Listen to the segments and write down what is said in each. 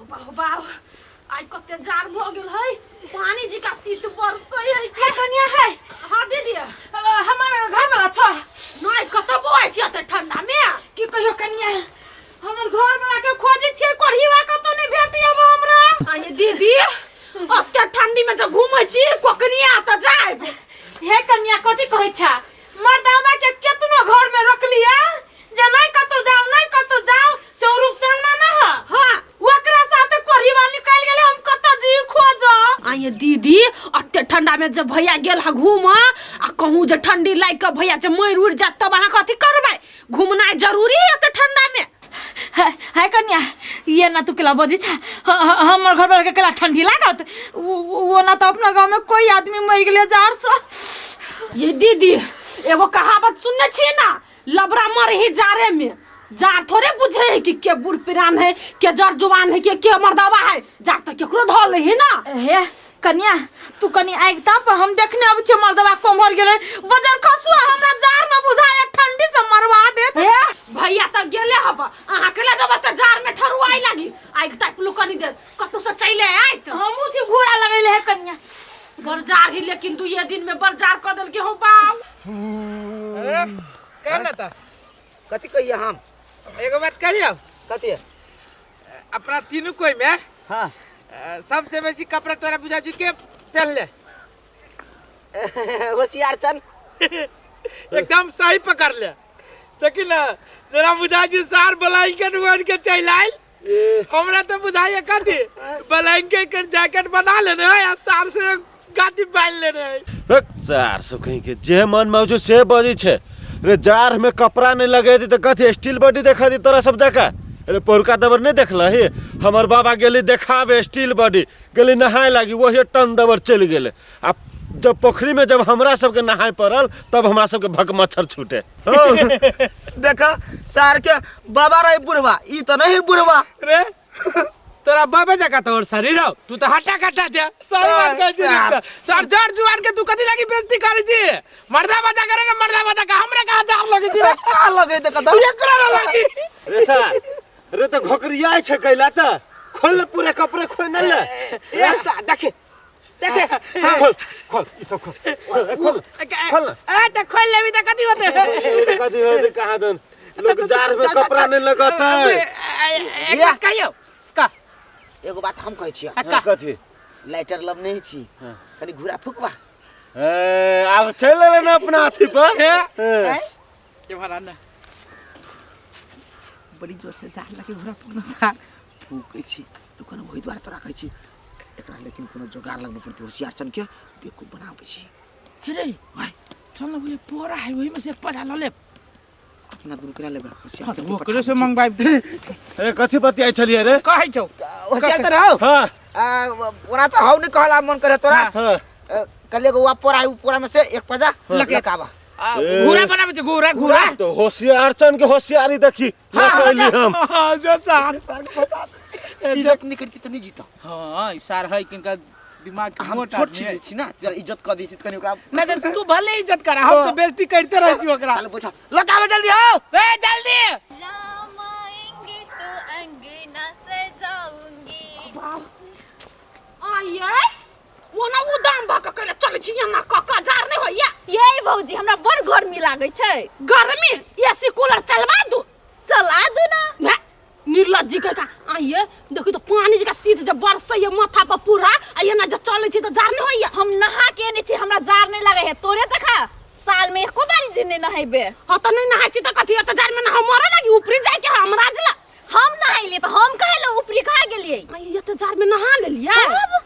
बाह बाह, आइ कते जाड़ भऽ गेल है, पानी जी का शीत बरसै है। हे कनिया है। हाँ दीदी। हमर घर वाला छ। नहीं, कतऽ बौआइ छी एते ठंडा में? की कहियो कनिया, हमर घर वाला के खोजे छियै, कोढ़ीवा कतौ नहीं भेटी अब हमरा। आये दीदी, एते ठंडी में जे घूमै छी कोकनिया तऽ जायब। हे कनिया, कथी कहै छ? मर्दावा के केतनो घर में रोकलिया जे नहीं कतौ जाओ, नहीं कतौ जाओ, से ओ रूपचन्ना ना ह। हाँ। ओकरा साथे कोढ़ीवा निकल गेले, हम कतौ जी खोज? आये दीदी, एते ठंडा में जब भैया गेल हा घूम आ कहूँ जे ठंडी लागि के भैया जे मरि उड़ जात तब अहाँ कथी करबै? घूमनाइ जरूरी है एते ठंडा में। है है कन्या, ये ना तू केला बजै छ? हमर घर वाला के केला ठंडी लागत? वो ना तो अपना गांव में कोई आदमी मर गेले जार से। ये दीदी, एगो कहावत सुनने छियै ना, लबरा मर ही जारे में। जार थोड़े बुझे है कि के बूढ़ पिरान है, के जर जुआन है, के के मर्दावा है। जार तो केकरो धऽ ले है ना। हे कन्या, तू कनी आगि ताप, हम देखने अबै छियै मर्दवा कोम्हर गेलै। बजर खसुआ हमरा जार न बुझाय, ठंडी से मरवा देत। हे भैया तऽ गेले हब, अहाँ केला जब तऽ जार में ठरुआई लागी। आगि ताप लू कनी देर, कतौ से चले आयत। हमहूँ छी घोड़ा लगैले है कन्या। बड़ जार ही, लेकिन दुइये दिन में बड़ जार कऽ देलकै हो बाप। अरे कह ना ता। कथी कहिए हम? एगो बात कहियो। कथी? अपना तीनू कोई में हाँ। सबसे बेसी कपड़ा तोरा बुझा जी के पहन ले। होशियार चन। एकदम सही पकड़ ले। देखी ना जरा, बुझा जी सार ब्लैंकेट ओढ़ के चल आयल। हमरा तो बुझाइए कथी ब्लैंकेट के जैकेट बना लेने है आ सार से गादी बांध लेने है। चार सौ कहीं के जे मन में छै से बजै छै। रे, जार में कपड़ा नहीं लगे तऽ कथी स्टील बॉडी देखा दी तोरा सब जगह? अरे पौरका दबर नहीं देखलही? हमर बाबा गेली देखाबे स्टील बॉडी, गेली नहाय लागी, वही टन दबर चलि गेलै आ जब पोखरी में जब हमरा सबके नहाय पड़ल तब हमरा सबके भक मच्छर छूटे। देखा सार के बाबा रहे बुढ़वा, ई तो नहीं बुढ़वा। रे तोरा बाबा जका तोर शरीर हो, तू तो हट्टा कट्टा छे। सही बात कहै छी। सार। सर जर जुआन के तू कथी लागी बेइज्जती करै छी? मर्दा बजा करे ना, मर्दा बजा का हमरे कहाँ जार लगे छी? का लगे देखा तो? एकरा ना लगी। रे सार, रे तो घोकरिया छै कैला त खोल ले पूरे कपड़े खोल न ले। ए सा देखे देखे। खोल खोल, ई सब खोल खोल खोल ना। ए त खोल लेबी त कथी होते? कथी होते कहाँ दन, लोग जार में कपड़ा नहीं लगाता है। एक बात कहियो का? एगो बात हम कहै छियै। का? कथी? लाइटर लब नहीं छी, कनी घुरा फुकबा। ए, आब चलि एलै ने अपना अथी पर। हे। ए, एम्हर आ ना, बड़ी जोर से जार लगे घुरा फुकना सार। फूकै छी रुको ने, ओहि दुआरे तोरा कहै छी एकरा, लेकिन कोनो जोगाड़ लगबै पड़तै। होशियार चन के बेवकूफ बनाबै छी। हे रे। भाइ। चल ना, वही पोरा है, वही में से एक पजा ल लेब। अपना दुनू केना लेबै? होशियार हाँ, चन के ओकरे से पठाबै छी। मंगवाइब। ए, कथी बतियाइ छलियै रे? कहै छौ। होशियार चन हौ। हाँ। ओना तऽ हौ नहि कहला मन करे तोरा। हाँ। कल एगो वा पोरा है, उ पोरा में से एक पजा लके। लकाबा। आ, घूरा बनाबै छै, घूरा घूरा। तो होशियार चन के होशियारी देखी हाँ, कहली हम। हाँ, जो सार इज्जत नहीं करती तऽ नहीं जीता। हाँ, ई सार है किनका दिमाग के हम मोट छोट आदमी छी है। छी ना, जरा इज्जत कऽ दै छी तऽ कनि ओकरा। नहीं तो तू भले इज्जत करा, हम तो बेइज्जती करते रहै छी ओकरा। चल बैठो, लकाबा जल्दी हौ। ए जल्दी। राम आएंगे तो अंगना सजाऊंगी। आइए ओना उदाम भऽ कऽ कैला चलै छी एना कऽ कऽ, जार नहि होइया? ये भौजी, हमरा बड़ गर्मी लागै छै। गर्मी? एसी कूलर चलवा दू। चला दू ना। भे, निर्लज्जी के का। आइए देखी तो पानी जका शीत जब बरसैया माथा पर पूरा आ एना जे चलै छी तऽ जार नहि होइया? हम नहा के एने छी, हमरा जार नहीं लगे है। तोरे जखा साल में एको बारी जे नहीं नहेबे। हाँ तऽ नहि नहाय छी तऽ कथी तऽ जार में नहा मरे लागी? ऊपरी जाय के हमरा जला। हम नहाइलिए तऽ हम कहे ऊपरी कहाँ गेलिए? आइए तऽ जार में नहा लेलिए। तब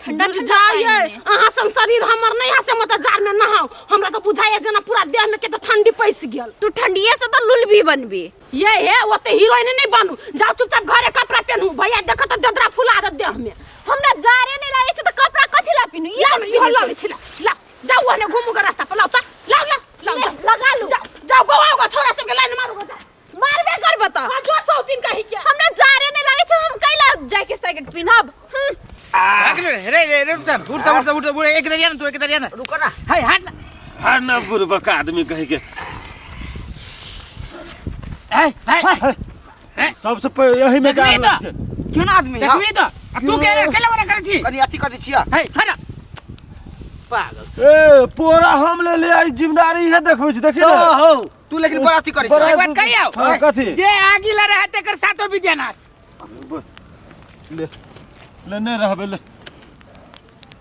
ठंडा दूर ठंडा जाइए। पानी में। अहाँ सन शरीर हमर नहीं है से मत जार में नहाओ। हमरा तो बुझाइए जेना पूरा देह में के तो ठंडी पैस गेल। तू ठंडिये से तो लुलबी बनबी। ये हे, ओते हीरोइन नहीं बनू, जाओ चुपचाप घरे कपड़ा पेनू। भैया देखत तऽ देदरा फुला दे देह में। हमरा जारे नहीं लागे छै तऽ कपड़ा कथी ला पिनू? ई लाओ कोन ने, इहो पिन्है लाओ छै? छिला लाओ, जाओ ओने घूमू के रास्ता पर, लाओ तऽ लाओ लाओ लाओ। ले, जाओ लगा लू। जाओ जाओ, बौआ गो छोरा सबके लाइन मारू गो, जाओ। मारबे करब तऽ। हाँ, जो सौ दिन कही के। हमरा जारे नहीं लागे छै, हम कैला जैकेट सैकेट पिन्हब? भाग रे रे रे रे, उठ उठ उठ उठ उठ, एक दरिया ना तू, एक दरिया ना। रुको ना। हाय, हट ना। हर न बुड़बक आदमी कही के। ए ए सबसे पहिले यही में देखबही जार तऽ? लगै छै। केना आदमी है? देखबी तो आ तू के रे केला मना करै छी कनी अथी कर दै छियै हे छोड़ पागल ए पोरा हम ले ले आई जिम्मेदारी है देखबै छी देखी तो ने हो तू लेकिन बड़ा अथी करै बड़ा- छै एक बात कहियौ हाँ, कथी? जे आगी लड़े है तेकर सातो विद्यानाश ले ले नहीं रहबे ले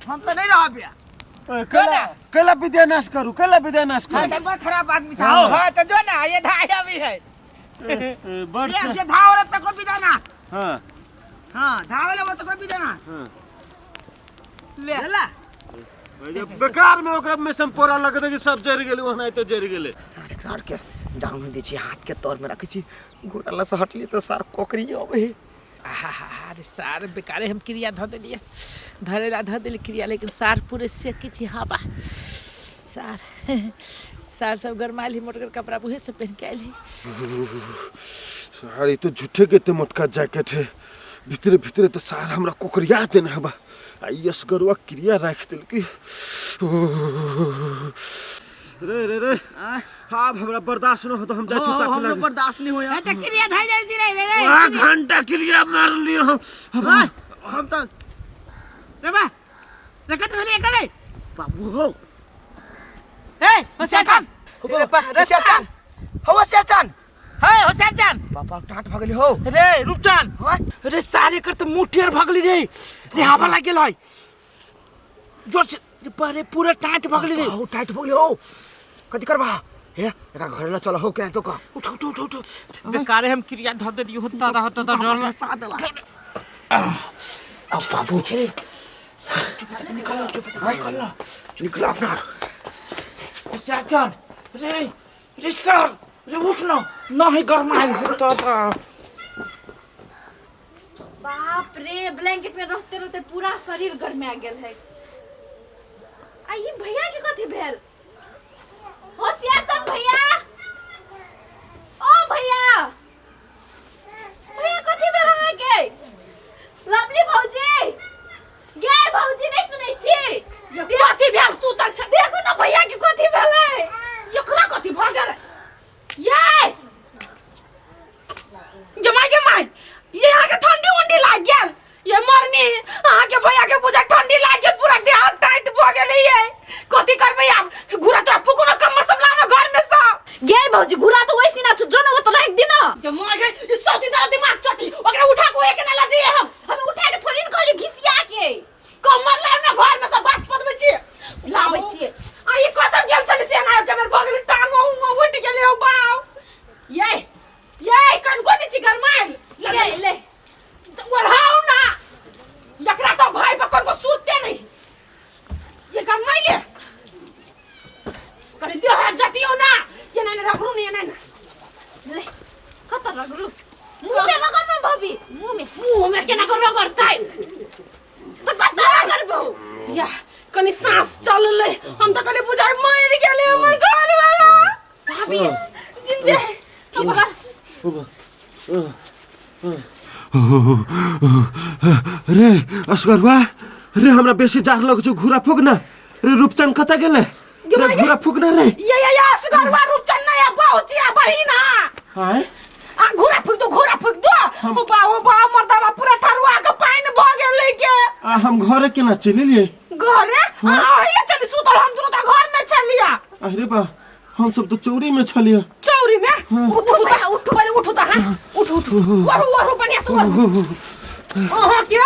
हम तो नहीं रहबे ए, कैला कैला विद्यानाश करू कैला विद्यानाश हां करू त बड़ खराब आदमी छै हाँ हाँ तो जो ना ये धाय अभी है ए, ए, बड़ ये छै। जे धावले तकरो विद्यानाश हाँ हां धावले वो तकरो विद्यानाश हाँ। ले लेला बेकार में ओकरा में पोरा लगते कि सब जरि गेलै ओनाहिते जरि गेलै सार एकरा आर के जान नहीं दै छी हाथ के तर में रखै छी गोरा से हटली तऽ सार कोकरी अबै है आहा अरे सार बेकारे हम क्रिया धऽ देलियै धरे ला धऽ देलियै क्रिया लेकिन सार पूरे से किछु हवा सार सार सब गरमायल ही मोटगर कपड़ा उहे से पहन के आयल ही सार ई तो झूठे के एते मोटका जैकेट है भीतरे भीतरे तो सार हमरा कोकरिया देने हबा आ यस गरुआ क्रिया राखि देलकी रे रे रे आब हमरा बर्दाश्त न होतो हम जाइ छी तापे हमरो लागे बर्दाश्त नहीं होया तऽ क्रिया धऽ जाइ छी रे रे रे आ घंटा क्रिया मार लियो हम हाँ, हम तऽ रे बा रे कत भेलै एकर रे बाबू हो ए होशियार चान रे बा रे होशियार हो होशियार चान हे होशियार चान बाबा टाट भगली हो रे रूपचान हाँ? रे सारे कर तऽ मुँह टेढ़ भगली रे रे हवा लागि गेल है जोर से रे बा रे पूरा टाँट भगली रे हो टाइट भगली हो कथी करबा हे एकरा घरे ला चल हो केना तो का उठ उठ उठ उठ बेकारे हम क्रिया धऽ देलियै होता होता होता डर सा देला अब बाबू निकल निकल निकल अपना होशियार चान रे रे सर रे उठ न नहीं गरमायल होता था बाप रे ब्लैंकेट में रहते रहते पूरा शरीर गरमा गेल है आ ई भैया के कथी भेल होशियार चंद भैया ओ भैया भैया कथी भेल अहाँके लवली भौजी गे भौजी नहीं सुनै छी कथी भेल सुतल छै देखू ना भैया के कथी भेलै एकरा कथी भऽ गेल ये गे माय गे माय ये अहाँके ठंडी उंडी लागि गेल ये मरनी अहाँके भैया के बुझा ठंडी लागि गेल पूरा देह टाइट भऽ गेलै ये कथी करबै आब घुरा तोरा फुकू न कम्मर सब लाओ ना घर में सब गे भौजी घुरा तो वैसी ना छो जो ना वो तो राख दिना गे माय गे ई सौती तरह दिमाग चटी ओकरा उठा के ओए के ना लजिए हम हम उठा के थोड़ी न कहलियो घिसिया के कम्मर लाओ ना घर में सब बात पतबै छी लाबै छियै। आ ई कतऽ गेल छलै से एना के बेर भऽ गेलै टांग उंग उठि गेलै हौ बाउ ये ये कनको नहि छी गरमाइल ले ले ओढ़ाउ ना एकरा तो भाई पर कनको सुरते नहीं ये गरमाइले कनि देह जतियो ना ये ना रगड़ू नहीं ना ले कत रगड़ू मुंह में रगड़ ना भाभी मुंह में मुंह में केना कर रगड़तै तो कत रगड़बो या कनि सांस चललै हम तऽ कहलियै बुझाइ मरि गेलै हमर घरवाला भाभी जिंदे चिनकर रे असगरुआ रे हमरा बेसी जार लगै छौ घुरा फूक न रे रूपचन कतऽ गेलै रे घुरा फूक न रे ये ये ये असगरुआ रूपचन नहीं है बाबूजी आ बहिन हा आय आ घोड़ा फूक दो घोड़ा फूक दो ओ बा ओ बा मर्दाबा पूरा ठरुआ के पानि भ गेलै के आ हम घरे केना चलि एलियै घरे आ अहिले चली सुतल हम दुनू त घर में छलिया अरे बा हम सब तो चौरी में छलियै चौरी में उठू त उठू पहिले उठू त हां उठू उठू वरु वरु बढ़िया से वरु अहाँ के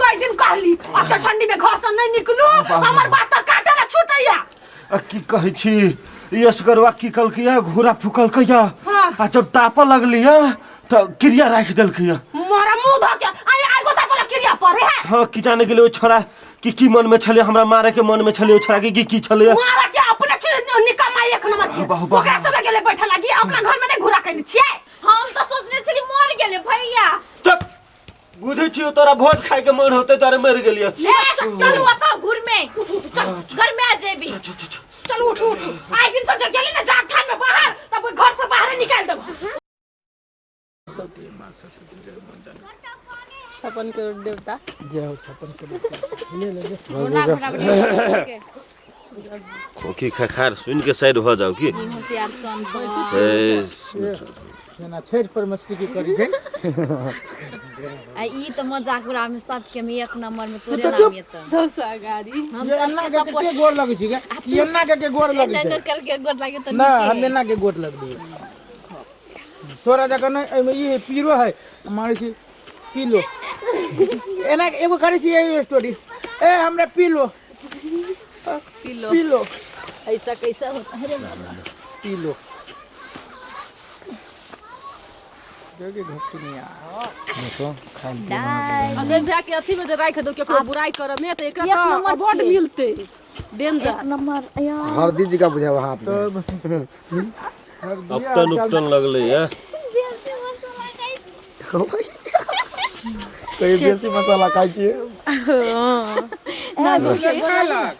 कई दिन कहली अब त ठंडी में घर से नहीं निकलू हमर बात त काटे ला छूटैया आ की कहै छी ई असगरुआ की कलकै घोड़ा फुकलकै हाँ। आ जब तापऽ लगलियै तऽ क्रिया राखि देलकै मोरा मुंह धो के आई आई गोता पला क्रिया परे है हाँ की जाने गेलै ओ छोड़ा कि की मन में छलै हमरा मारे के मन में छलै ओ छोड़ा के की की छलै मारा के अपने छी निकम्मा एक नंबर के बाहु, बाहु। ओकरा सब गेले बैठल लागी अपना घर में नहीं घुरा कइने छियै हम तो सोचने छली मर गेले भैया चुप बुझै छियौ तोरा भोज खाय के मन होतै तारे मरि गेलियै ले चल ओतऽ घुर में उठ उठ चल घर में आ जेबी चल उठ उठ आइ दिन से जब गेली ना जात थान में बाहर तब घर से बाहर निकाल देब 56 करोड़ देवता जय हो 56 करोड़ ले ले ले खोखी खखार सुन के साइड भऽ जाउ की होशियार चंद ए, जेना छठि पर मछली की करी छै आ ई तऽ मजाक उड़ामे सबके में एक नंबर में तोरे नाम एतौ। सबसँ अगाड़ी हम ये एन्ना सबके के सपोर्ट के गोर लगै छी गे? ई एन्ना के के गोर लगै एना छै करके गोर लागे तऽ ना नीके हम है। एन्ना के गोर लगलियै तोरा जकाँ नहि एहिमे ई है पीरो है मारै छी पीलो एना एगो करै छी यही स्टोरी ए हमरा पीलो पीलो पीलो ऐसा कैसा होता है रे? पीलो देखी घुटनिया अजय भैया के अथी में जे राखि दो केकरो बुराई करे में तऽ एकरा एक तऽ नंबर अवार्ड छियै। मिलतै डेंजर एक नंबर अया हरदी जी का बुझाओ हाथ में अपटन उपटन लगलै ये बेसी मसाला खाइ छी। कोई बेसी मसाला खाइ छियै ना खालक।